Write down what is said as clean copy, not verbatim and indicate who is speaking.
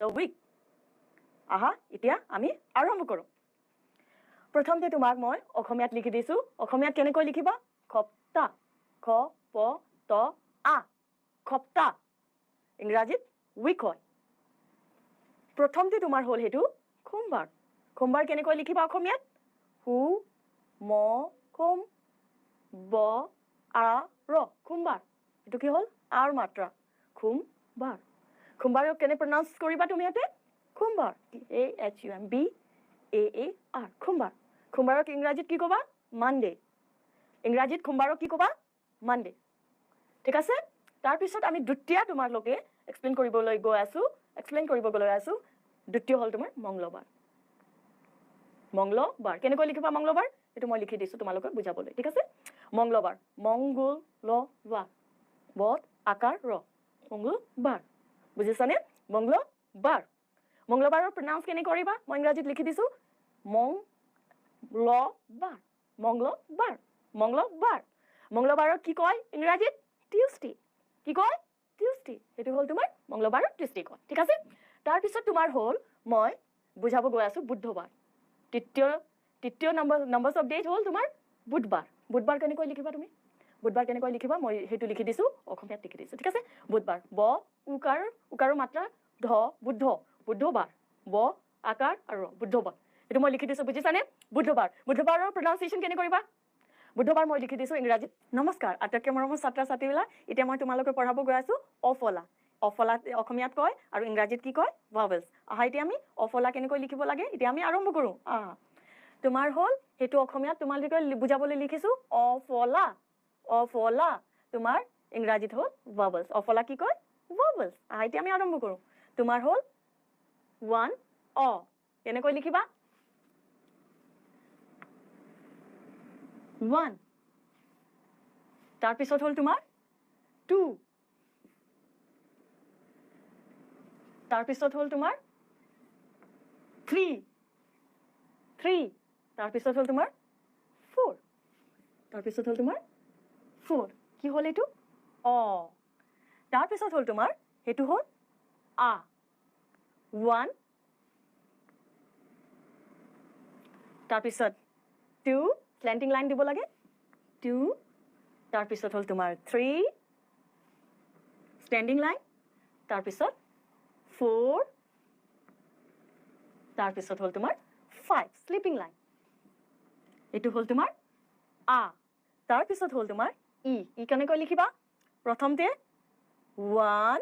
Speaker 1: The week. আহা, এতিয়া আমি আৰম্ভ কৰোঁ। প্ৰথমতে তোমাক মই অসমীয়াত লিখি দিছোঁ। অসমীয়াত কেনেকৈ লিখিবা? খপ্তা, খ প ত আ, খপ্তা। ইংৰাজীত উইক হয়। প্ৰথমতে তোমাৰ হ'ল সেইটো সোমবাৰ। সোমবাৰ কেনেকৈ লিখিবা অসমীয়াত? সু ম সোম ব আ ৰ, সোমবাৰ। এইটো কি হ'ল? আৰ মাত্ৰা, সোমবাৰ। সোমবাৰক কেনে প্ৰনাউন্স কৰিবা তুমি ইয়াতে? সোমবাৰ, A H U M B A A R, সোমবাৰ। সোমবাৰক ইংৰাজীত কি ক'বা? মানডে। ইংৰাজীত সোমবাৰক কি ক'বা? মানডে। ঠিক আছে। তাৰপিছত আমি দ্বিতীয় তোমালোকে এক্সপ্লেইন কৰিবলৈ গৈ আছোঁ, এক্সপ্লেইন কৰিব গৈ আছোঁ। দ্বিতীয় হ'ল তোমাৰ মংগলবাৰ। মংগলবাৰ কেনেকৈ লিখিবা? মংগলবাৰ সেইটো মই লিখি দিছোঁ তোমালোকক বুজাবলৈ, ঠিক আছে। মংগলবাৰ, মংগলবাৰ, বত আকাৰ ৰ, মংগলবাৰ, বুজিছানে? মংগলবাৰ। মংগলবাৰৰ প্ৰনাউন্স কেনেকৈ কৰিবা? মই ইংৰাজীত লিখি দিছোঁ, মংগলবাৰ, মংগলবাৰ, মংগলবাৰ। মংগলবাৰক কি কয় ইংৰাজীত? টিউজডে। কি কয়? টিউজডে। সেইটো হ'ল তোমাৰ মংগলবাৰক টিউজডে কয়, ঠিক আছে। তাৰপিছত তোমাৰ হ'ল, মই বুজাব গৈ আছোঁ বুধবাৰ। তৃতীয় নম্বৰ অফ ডেট হ'ল তোমাৰ বুধবাৰ। বুধবাৰ কেনেকৈ লিখিবা তুমি? বুধবাৰ কেনেকৈ লিখিবা? মই সেইটো লিখি দিছোঁ, অসমীয়াত লিখি দিছোঁ, ঠিক আছে। বুধবাৰ, ব উকাৰ, উকাৰৰ মাত্ৰা ধ, বুদ্ধ, বুধবাৰ, ব আকাৰ আৰু ৰ, বুধবাৰ। এইটো মই লিখি দিছোঁ, বুজিছানে? বুধবাৰ। বুধবাৰৰ প্ৰনাউন্সিয়েশ্যন কেনেকৈ কৰিবা? বুধবাৰ মই লিখি দিছোঁ ইংৰাজীত। নমস্কাৰ আটাইতকৈ মৰমৰ ছাত্ৰ ছাত্ৰীবিলাক, এতিয়া মই তোমালোকে পঢ়াব গৈ আছোঁ অফলা। অফলা অসমীয়াত কয় আৰু ইংৰাজীত কি কয়? ভাৱেলছ। আহা, এতিয়া আমি অফলা কেনেকৈ লিখিব লাগে এতিয়া আমি আৰম্ভ কৰোঁ। আহা, তোমাৰ হ'ল সেইটো অসমীয়াত তোমালোকে বুজাবলৈ লিখিছোঁ অফলা। অফলা তোমাৰ ইংৰাজীত হ'ল ভাৱেলছ। অফলা কি কয়? ভাৱেলছ। আহা, এতিয়া আমি আৰম্ভ কৰোঁ। তোমাৰ হ'ল ওৱান, অ। কেনেকৈ লিখিবা? ওৱান। তাৰপিছত হ'ল তোমাৰ টু। তাৰপিছত হ'ল তোমাৰ থ্ৰী, থ্ৰী। তাৰপিছত হ'ল তোমাৰ ফ'ৰ। তাৰপিছত হ'ল তোমাৰ ফ'ৰ। কি হ'ল এইটো? অ। তাৰপিছত হ'ল তোমাৰ সেইটো হ'ল আ। ওৱান, তাৰপিছত টু, স্লেণ্টিং লাইন দিব লাগে, টু। তাৰপিছত হ'ল তোমাৰ থ্ৰী, ষ্টেণ্ডিং লাইন। তাৰপিছত ফ'ৰ, তাৰপিছত হ'ল তোমাৰ ফাইভ, শ্লিপিং লাইন। এইটো হ'ল তোমাৰ আ। তাৰপিছত হ'ল তোমাৰ ই। ই কেনেকৈ লিখিবা? প্ৰথমতে ওৱান,